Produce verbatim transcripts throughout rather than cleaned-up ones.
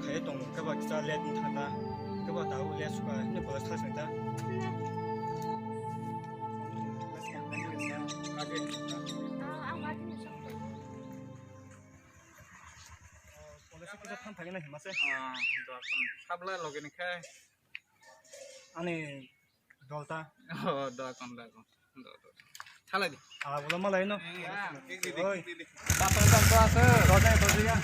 Khe tong khe ba kisa let wng thang ta. Khe ba ta u let suka hini college thang sing ta. College kisa thang thang na hima se. Ah, doakan sabla loge ni khe. Ani Dolta. Oh, doakan, doakan. Do, do. Thalai di. Ah, bola malai no. Iya. Oi. Batang tak tu asa. Roda, roda ya.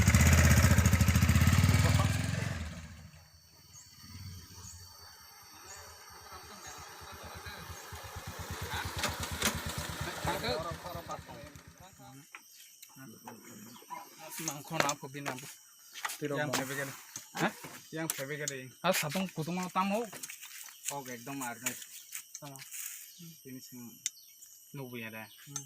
Mangkho na pho bini abo. Yang phai begani. Ha? Yang phai begani. Ha, sabung kutung tamo. Ok, ekdom ar. Tamo. Tini sing nubu ya da. Hmm.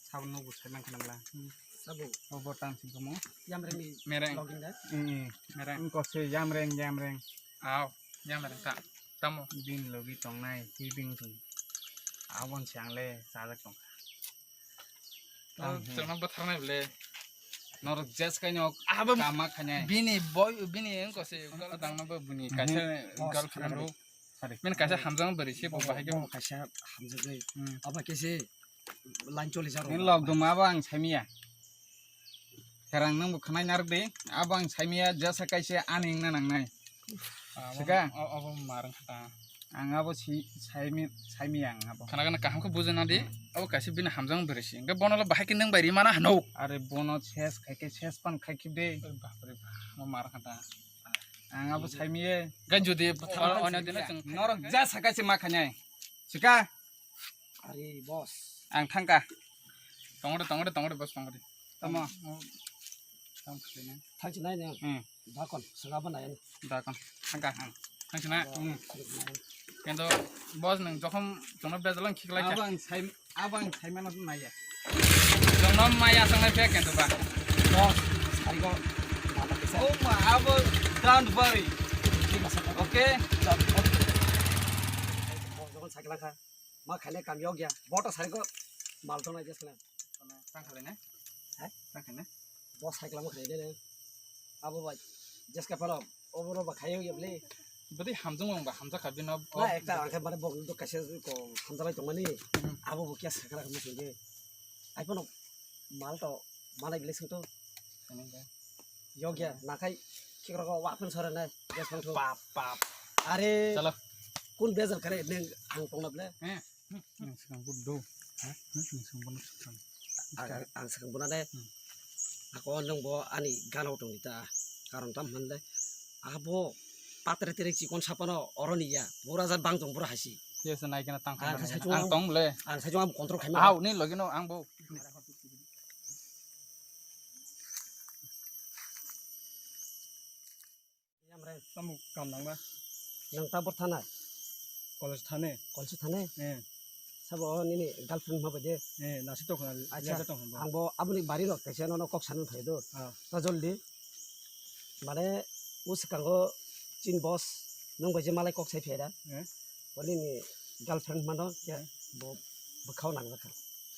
Sabung nubu sai mangkho nangla. Hmm. Sabung. Obo tang sing kamu. Yang mereng ni. Mereng. Logging da. Hmm. Mereng. Engko se yang mereng, yang mereng. Aw, yang mereng ta. Tamo. Bin logi tongnai, tibing tong. Abon siang le sajak tong. Oh, chwngno bwtharnai bwle. Norok jes kainok. Abo kama khainai. Bini boy, bini wngkose. Dangno bo bini kaisa girlfriend rok. Sorry. Min kaisa hamjang bwrwi se bo bahai khe. Bo kaisa hamjagwi. Hmm. Abo khe se line choli jaro. Min log dum abo ang saimiya. Kherang nang bo khnai narwk de. Abo ang saimiya jesa kaisa ani wngna nangnai. Abo, sika? Abo marang kha ta. Ang abo si, saimi, saimi ang abo. Khana khana kaham khe bujana di. Hmm. Abo kaisa bini hamjang bwrwi si. Hwnkhe bono lo bahai khe nang bai ri mana hano. Are bono ses khai khe ses pan khai khe de. Oi bap re bap. Abo marang kha ta. Ang abo saimi ye. Gan jodi norok ja sakai se ma khainai. Sika? Ari boss. Ang thangka. Tongode, tongode, tongode, boss, tongode. Tamo. Tamo khaina. Thangsi nai ne. Hmm. Dakon, sengabo nai. Dakon. Thangka. Thangsi na. Hmm. Kendo boss nang jokhom jono bejalang khiklai kha. Abang sai, abang sai mana nai ya. Jono maya sangai phe kendo ba. Boss, saigo. Oh ma, abo don't worry. Okay? Jokhom sai khlai kha. Ma khaile kam yok ya. Bo to sari ko mal to nai jes khaile. Tang khaile ne? Hai? Tang khaile ne? Bo sai khaile mo khaile ne. Abo bai. Jes ka palo. Obo ro ba khai yok ya bli. Bodi hamjung wng ba hamjak kha bino. Na ekta ang khe mane bo do kaisa ko hamjalai tong mani. Hmm. Abo bo kya sakra mo sungge. Ai pono mal to malai bli sung to. Yok ya, nakai kikrok o wapin sore nai, gas bang thu. Pap, pap. Are, chalo. Kun bezal kare neng ang tongna ble? Eh, hmm, hmm, sekarang pun do. Ha? Hmm, hmm, sekarang pun sekarang. Ang, ang sekarang pun ada. Hmm. Ako nang bo ani gana utang kita. Karon tam hande. Abo patre tere chikon sapano oroni ya. Pura jar bang tong pura hasi. Tiya se nai kena tang. Ang khaina sai nai. Ang tong le. Ang sai ang control khaima. Au, ni logi no ang bo. Yamre. Tamo kam nangma? Nang tabor thana? College thane. College thane? Eh. Sabo nini girlfriend ma baje? Eh, nasi tokna. Acha. Leja tong bo. Ang bo aboni bari rok kaisa nono kok sanan phai do. Ah. Ta joldi. Mane, u swkango chin boss, nwng bai je malai kok sai phai da. Eh? Bo nini girlfriend mano, ya, eh, bo bwkhao nang jakha.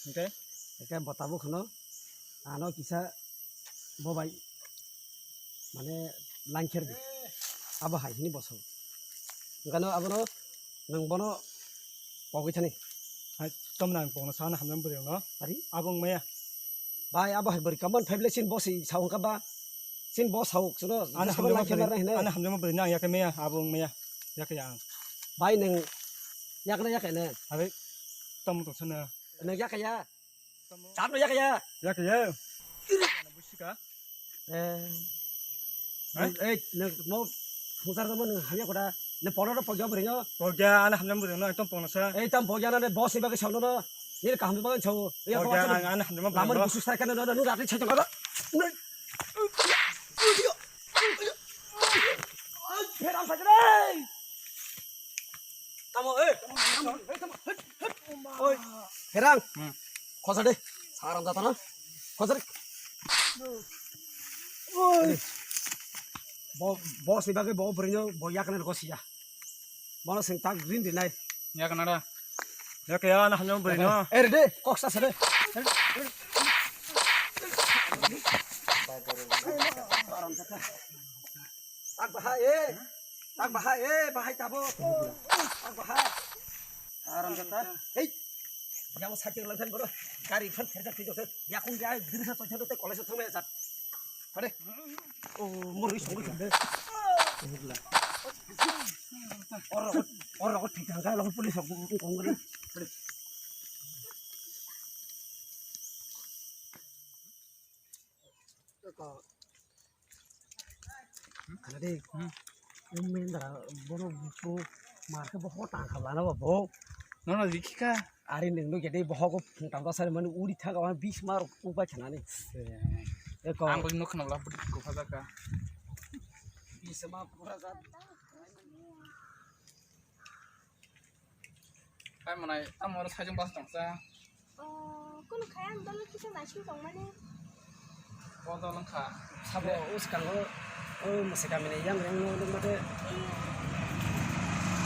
Hwnkhe? Hwnkhe bo tabuk hwno, ano kisa bo bai, mane, langkher di. Abo hai hini boso. Hwnkhe no abono, nwng bono pogwi thani. Hai, tomna ang pogno sana hamjam bwrwi no. Ari? Abo wng maya. Bai, abo hai bwrwi kaman phaible sin bosi saung ka ba. Sin bo sauk, suno, ani hamjama bwrwi, ani hamjama bwrwi nang yakhe meya, abo wng meya, yakhe ya ang. Bai, neng yakna yakhe ne? Abe, tamo tong sana. Neng yakhe ya? Chapno yakhe ya? Yakhe ya. Busika. Eh. Hah? Eh, neng mo, husar mo neng hamya koda. Neng pono ro pogya bwrwi no? Pogya, ani hamjama bwrwi no, ekdom pogno sa. Eh, tam pogya na ne, boss ni bagwi saung no. Ni kaham bagwi saung. Eh, pogya, ang ani hamjama bwrwi no. Lamani busu sai kana no, no, no, ratri sai tong ba. Pherang sakre. Tamo, eh. Oi, Pherang. Hmm. Khosa de. Saram jata na. Khosa de. Oi. Bo, boss ni bagwi bo bwrwino bo yakna ko siya. Bono sing tak rin dinai. Yakna da. Yak ya na hanyong bwrwino. Eh, de, kok sa sa de. Saram jata. Tak bahai, eh. Tak bahai, eh, bahai tabo. Tak bahai. Aram jata. Hei. Yang sakit lang kan bro. Gari kan kerja kerja. Ya kung ya diri sa tocha te college thang me jat. Hade. Oh, mori song song de. Or or or thik thang ka lo police ko ko ngre. Ano de. Hmm. Umendra bono buku marke bo hota khabla na bo. Nono rikhi kha. Ari nengno gede bohogo phungtam da sari mani uri thaga wan bis mar uba chanani. Eko. Ang bai nukna bla budi ko phaja ka. Bisma pura ja. Hai manai tamo oro sajung bas tongsa. Oh, kono khaya ang dolo kisa naising tongmani. Bodol wngkha. Sabo uskango o mwsai kamini yang yang no nung mate. Iya.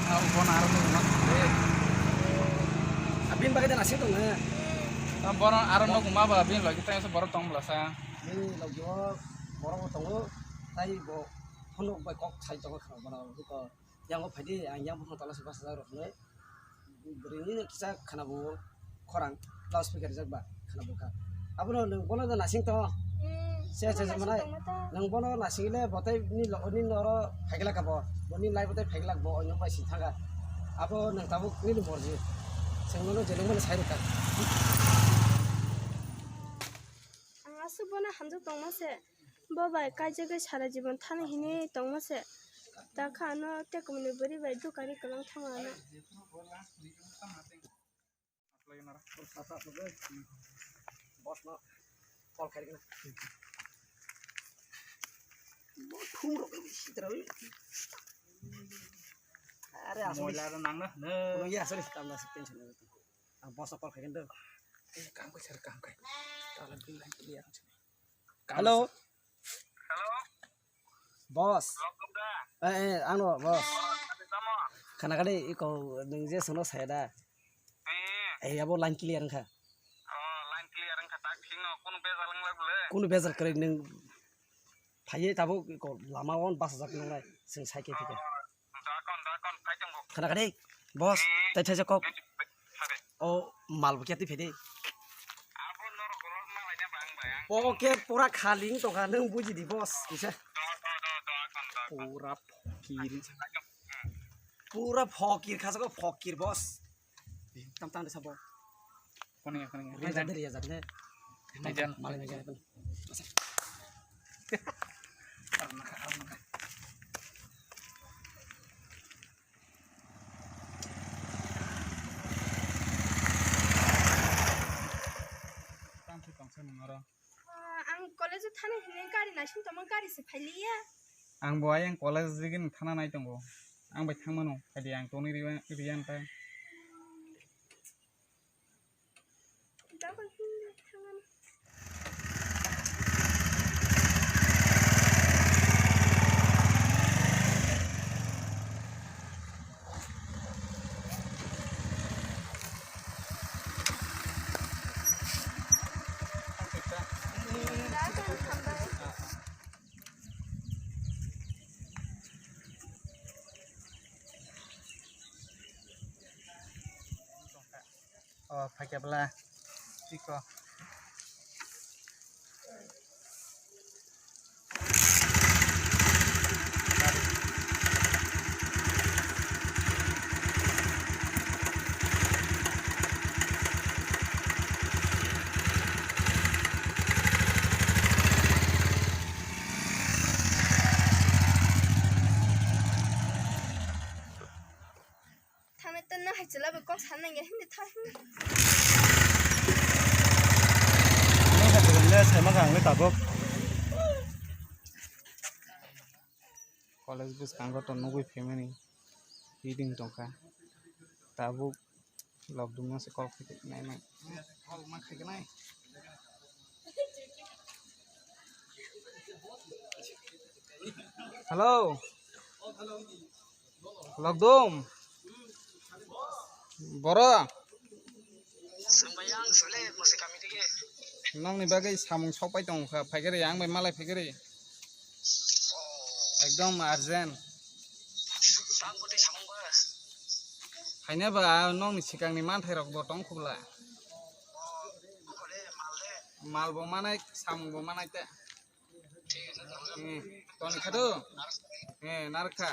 Ah, bono aro nung ma thangde. Abin bagwi dan asing tong na. Hmm. Ah, bono aro nung ma ba bin logi tang sa borok tong bla sa. Bin logi o borok bo tongo. Tai bo phunuk bai kok sai tongo khana bono ko. Yang o phaidi ang yang buphang tola se basa rok nai. Bwrwini no kisa khana bo khorang loud speaker rijak ba khana bo kha. Abono nwng bono da nasing to. Hmm, se se bono manai. Nasing tongma ta. Nwng bono nasing le botai ni lo ni noro phaigla ka bo. Boni lai botai phaigla bo oino bai si thaga. Abo nwng tabuk nini morji. Sengno no jeneng mani sai rwkha. Ang aswk bono hamjak tongma se. Bo bai kaijagwi sara jibon thani hinwi tongma se. Ta kha ano tekumni bwrwi bai dukani kwlwng thango ano. Boss no call khairikna. Bo thum rok sitra. Are asli. Moila ro nang na. Ano ya asli tamna tension. Ang boss no call khairikna. Eh, kam kai sir, kam kai. Tala bilang clear. Hello. Hello. Boss. Lokum da. Eh, eh, ano, boss. Oh, ada sama. Khana kali iko nung je sono saya da. Eh. Eh, abo line clear wngkha. Oh, line clear wngkha, tak singno, kunu bezal wngla bole. Kunu bezal kwrwi nung phaiye tabo iko lama on bus jak nung lai, sing cycle thike. Oh, dakon, dakon, phai tongo. Khana kali, boss, eh, tai thaisa kok. Eh, O mal bo kya twi phede. Pocket pura khali wng tongkha, nwng buji di boss kisa. Pura phokir. Pura phokir kha, sako phokir boss. Tam tam de sabo. Kone ya, kone ya. Riya jat de, riya jat de. Riya jat. Malai riya jat. Tang khe tongsa nung oro. Ah, ang college o thani hinwi gari naising tongma, gari se phailiya. Ang bo ayang college digini thana nai tongo. Ang bai thangmano, phaidi ang tongwi riya, riya ntai. O phaikya bwla tiko. Thangnaitano hai chwla bai kok sana nangya hindi tha hindi. Ano hai chwla le sai ma kha ang le tabuk. College bwskango to nugwi phaimani reading tongkha. Tabuk lockdown no se kok phai nai nai. Kok ma khai nai. Hello. Lockdown. Boro. Nokni bagwi samung sokpai tongkha, phaikari ang bai malai phaikari. Ekdom urgent. Haina ba nokni sikangni manthai rok bo tong khubla. Mal bo manai, samung bo manai te. Hmm, toni khadu. Eh, narkha.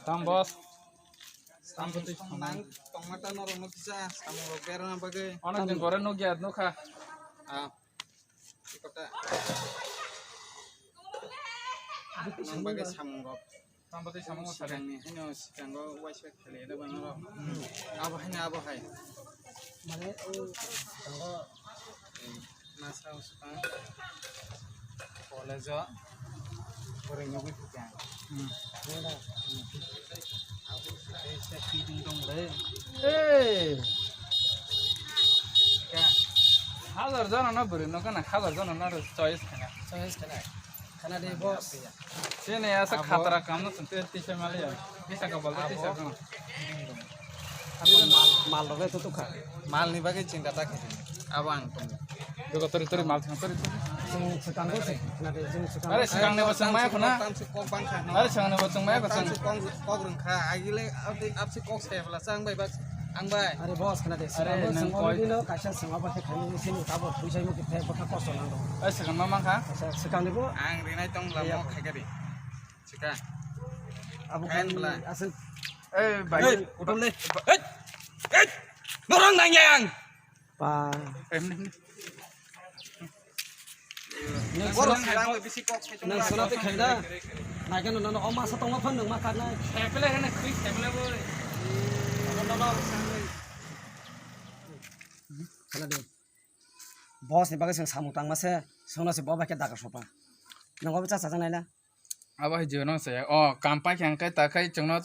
Tam boss. Tam bwtwi samung nang tongma ta norok no kisa samung rok berana bagwi. Onek din pore nukya nukha. Ah. Kota. Nang bagwi samung rok. Tam bwtwi samung sari. Sikangni hino sikango waisa khali da bang norok. Abo hai na abo hai. Mane o tango. Masa uspa. College o. Boreng nugui phuka. Hmm. Hey. Hazar jona no bwrwi no kana hazar jona no choice khana. Choice khana. Khana de boss. Sini asa khatra kam no sente tisa mali ya. Tisa ka bol tisa ka. Mal mal robe to tukha. Mal ni bagwi chinta ta khe. Abo ang tong. Dogo tori tori mal thang tori tori. Jung sukango se. Khana de jung sukango. Are sikang ne bosong maya khuna. Tam se kok bang kha. Are sikang ne bosong maya bosong. Tam se kok kok rung kha. Agile abdi abse kok se bla sang bai bak ang bai. Are boss khana de. Are sikang nang bosong koi. Dino kaisa sima ba khe khani sini tabo puisai mo khe bokha kosto nang do. Are sikang ma mang kha. Sikang de bo. Ang rinai tong la mo khai kari. Sika. Abo kain bla. Asal. Eh bai. Hey, utul le. Hey. Hey. Norang nang yang. Pa. Em. Nang borok sirang bai bisi kok se nang sona te khaida. Nai kano nono oma sa tongma phan nang ma karna. Sepele hene khui sepele boi. Nono nono. Khala de. Boss ni bagwi seng samung tangma se, sengno se bo bai khe dagar sopa. Nang obo cha cha nai na. Abo hai jino se. O kam pai khe ang kai ta khai chengno.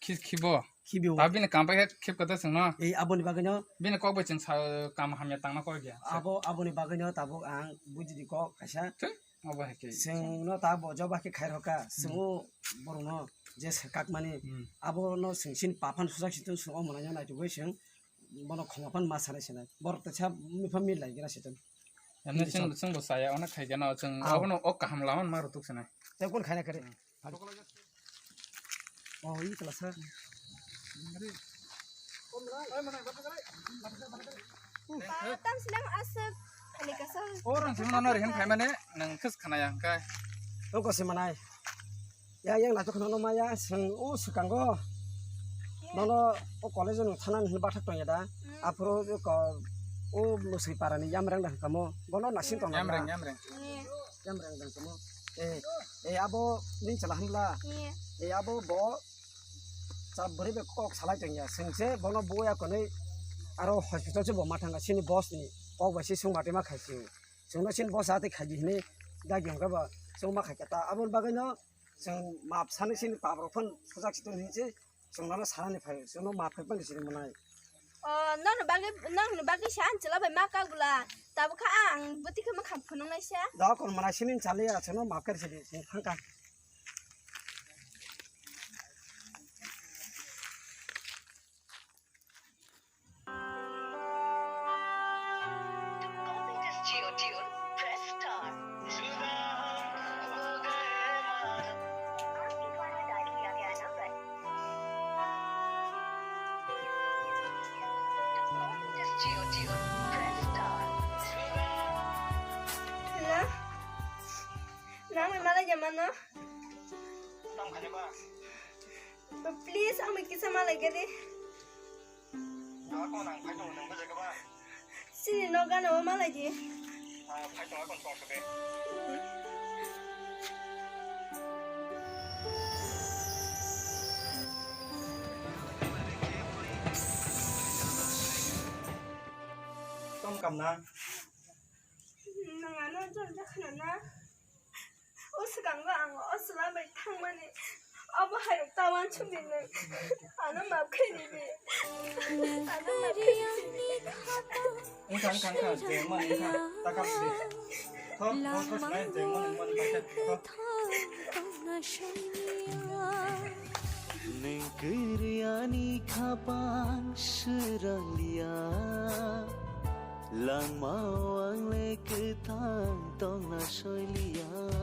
Khis khibo. Khibiyo. Ta bini kam pai khe khib kata sengno. Ei aboni bagwino. Bini kok bai cheng sa kam hamya tangna kok ya. Abo aboni bagwino tabuk ang buji di kok kaisa. Thik, abo hai khe. Sengno ta bo joba khe khai rokha. Hmm. Sengo borokno je se kakmani. Hmm. Abono seng sin papan sujak situ seng o mwnai nai tugui seng. Bono khoma pan ma sanai sinai. Borok teisa mi phan mi lai gira situ. Emne seng seng bo saya ona khai gana seng. Abono o kaham laman ma rutuk sinai. Tei kun khaina kare. Hmm. Oh, ini kelas ha. Tam silang asap kali kasar. Orang sing mana rehin khai mane nang kes khana yang kai. Toko si manai. Ya yang nato khana no maya seng o sukango. Nono o college no thanan hin bathak tong ya da. Hmm. Aphuru ko o musri parani yamrang da kamo. Bono nasin tong. Yamrang yamrang. Yamrang da kamo. Eh, eh, abo ning chala hwnla. Iya. Eh, abo bo cha bwrwi bai kok salai tongya. Sengse bono buya konwi aro hospital se bo ma thanga sini boss ni kok bai se sung mati ma khaisi. Sungno sini boss ati khaji hini dagi hwnkha ba sung ma khaikha ta. Aboni bagwi no sung map sani sini pap rok phun sujak situ hinsi. Chwng nono sanani phai, chwngno ma phai bani sini mwnai. O, nono bagwi, nono bagwi sa ang chwla bai ma kak bwla. Tabuk kha ang bwtwi khe mwkhang phunuknai sa. Da kon mwnai sini chaliya, chwngno ma kar sidi, chwng thangka. To copy this Jio tune, press star. आपके द्वारा डायल किया गया number. To copy this Jio tune, press star. Hello? Nang bai malai jama no? Please, ang bai kisa malai gari. Sini no gana o malai di. Tong kam na. Nang ano jol jakha na. O swkango ang o chwla bai thangmani, obo hai rok ta uansuk di nwng. Ano maaf khe di di. Ano maaf khe di di. Wngkha, wngkha, wngkha, jengmani wngkha, ta kap di. Tho, tho, tho, sinai, jengmani, mani, mani, tho. Nwng kwrwi ani khapang swranglia. Langmao ang le kwthang tongna soiliya.